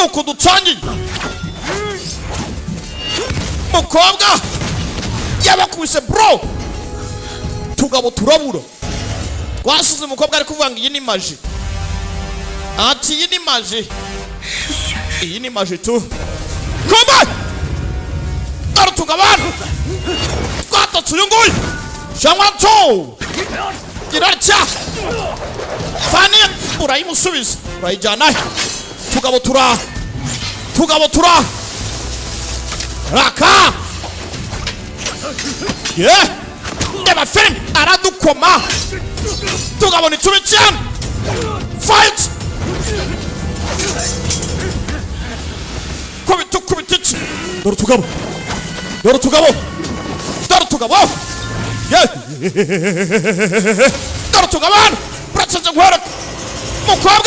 Nuko dutangiye, mukobwa yabakubise bro, tugabo turabura. Twasize umukobwa ari kuvuga ngo iyi ni magie, ati iyi ni magie, iyi ni magie tu. Kumbe dore tugabana twatatse uyu nguyu cyangwa tu gira tya fani, urayimusubiza, urayijyana he? Tugabo tura, tugabo tura raka ye. Reba filime, aradukoma tugabona icumi cyane. Fight, kubita, kubita iki? Dore utugabo, dore utugabo, dore utugabo ye, dore utugabo hano. Uratsinze, nkwereke mukobwa.